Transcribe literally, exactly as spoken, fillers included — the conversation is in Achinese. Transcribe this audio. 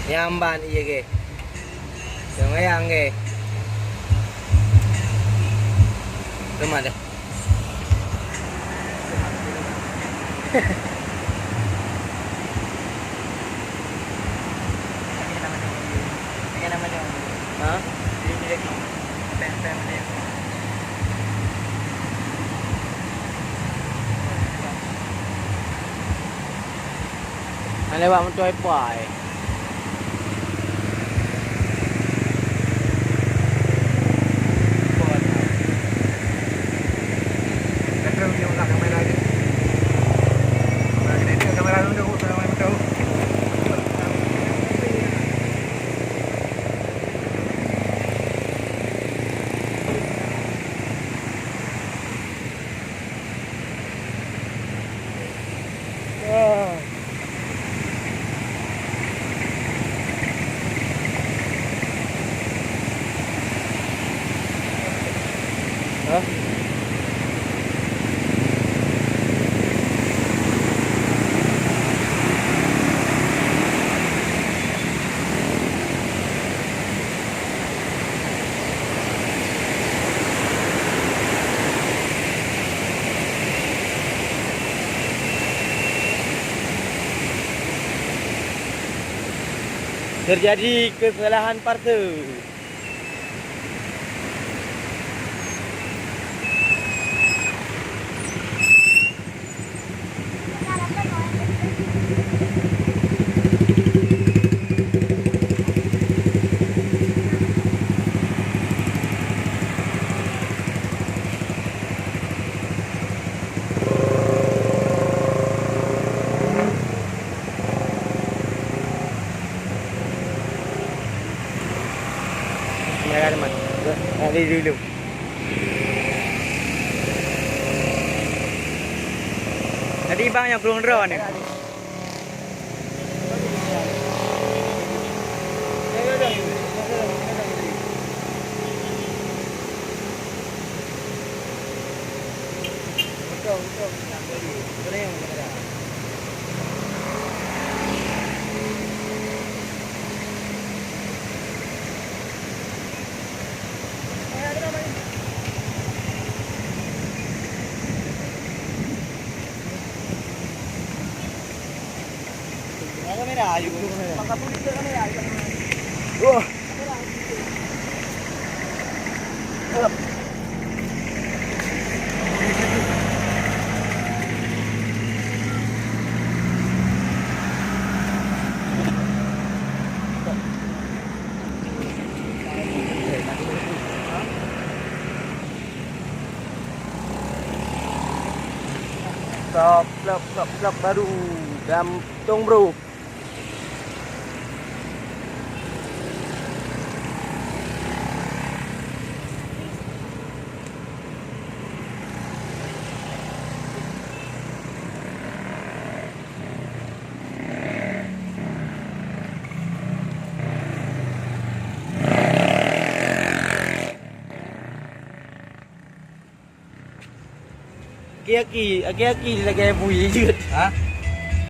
Nyamban ié geh. Nyang ayang geh. Teuma deh. Ha? Hana lewat moto ipai. Terjadi kesalahan parse. Ya, teman. Nak dulu. Tadi bang nyang kurung droe ni. Wah. Plop, plop, plop, plop, baru. Gantong, bro. Aki-aki, aki-aki lagèe bui jeuet. Ha?